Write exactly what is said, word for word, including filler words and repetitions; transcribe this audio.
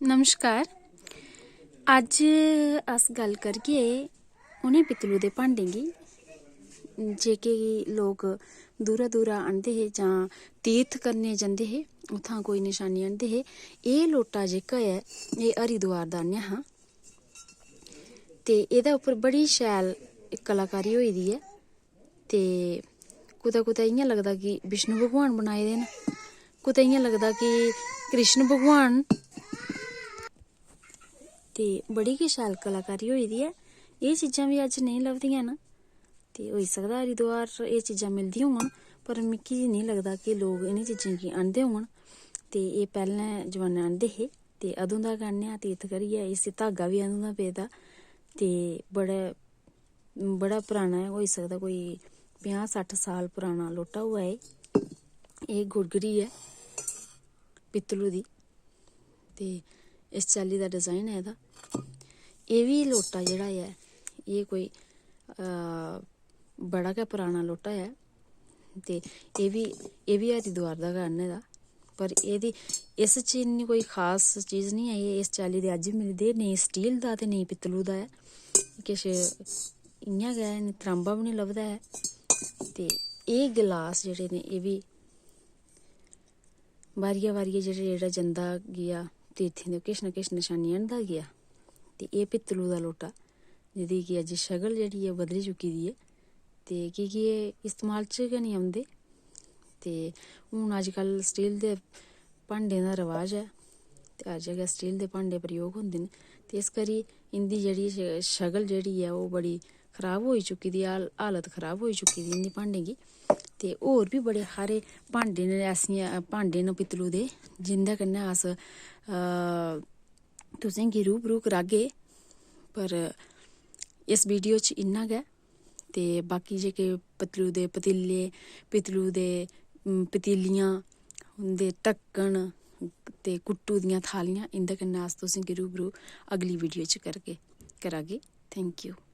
नमस्कार। अज्ज अस गल्ल करगे उ'नें पित्तलू दे भांडें गी जेह्के लोक दूरा दूरा आह्नदे हे जां तीर्थ करने जंदे हे, उत्थां कोई नशानी आह्नदे हे। एह् लोटा जेह्का ऐ, एह् हरिद्वार दा आह्नेआ हा ते एह्दे उप्पर बड़ी शैल कलाकारी होई दी ऐ। ते कुतै कुतै इ'यां लगदा कि विष्णु भगवान बनाए दे न, कुतै इ'यां लगदा कि कृष्ण भगवान। ते बड़ी गै शैल कलाकारी होई दी ऐ। एह् चीजां बी अज्ज नेईं लभदियां न। ते होई सकदा हरिद्वार एह् चीजां मिलदियां होङन, पर मिगी नेईं लगदा कि लोक इ'नें चीजें गी आह्नदे होङन। ते एह् पैह्लें जमानै आह्नदे हे, ते अदूं दा गै आह्नेआ तीर्थ करियै। इसी धागा बी अदूं दा पेदा, ते बड़ा, बड़ा पराना ऐ, होई सकदा कोई पंजाह् सट्ठ साल पराना लोटा होऐ एह्। एह् गुड़गड़ी ऐ पित्तलू दी, ते इस चाल्ली दा डिजाइन ऐ एह्दा। एह् बी लोटा जेह्ड़ा ऐ, एह् कोई, अ, बड़ा गै पराना लोटा ऐ, ते एह् बी, एह् बी हरिद्वार दा गै आह्ने दा। पर एह्दी, इस च इन्नी कोई खास चीज निं ऐ। एह् इस चाल्ली दे अज्ज बी मिलदे, नेईं स्टील दा ते नेईं पित्तलू दा ऐ। किश इ'यां गै, इ'यां त्रांबा बी निं लभदा ऐ। ते एह् गलास जेह्ड़े न, एह् बी बारिया बारिया जेह्ड़ा जेह्ड़ा जंदा गेआ तीर्थें दे, किश ना किश नशानी आह्नदा गेआ। ते एह् पित्तलू दा लोटा, जेह्दी कि अज्ज शकल जेह्ड़ी ऐ, बदली चुकी दी ऐ। ते की कि एह् इस्तेमाल च गै निं औंदे। ते हून अजकल स्टील दे भांडें दा रवाज ऐ, ते हर जगह स्टील दे भांडे प्रयोग होंदे न। ते इस करी इं'दी जेह्ड़ी श-, शकल जेह्ड़ी ऐ, ओह् बड़ी खराब होई चुकी दी, हाल-, हालत खराब होई चुकी दी इं'दी भांडें गी। ते होर बी बड़े हारे भांडे न, ऐसियां भांडे न पित्तलू दे, जिं'दे कन्नै अस, अ, तुसेंगी रूबरू करागे। पर इस वीडियो च इन्ना गै। ते बाकी जेह्के पित्तलू दे पतीले, पित्तलू दे, उम, पतीलियां, उं'दे ढक्कन ते कुट्टू दियां थालियां, इं'दे कन्नै अस तुसेंगी रूबरू अगली वीडियो च करगे, करागे। Thank you।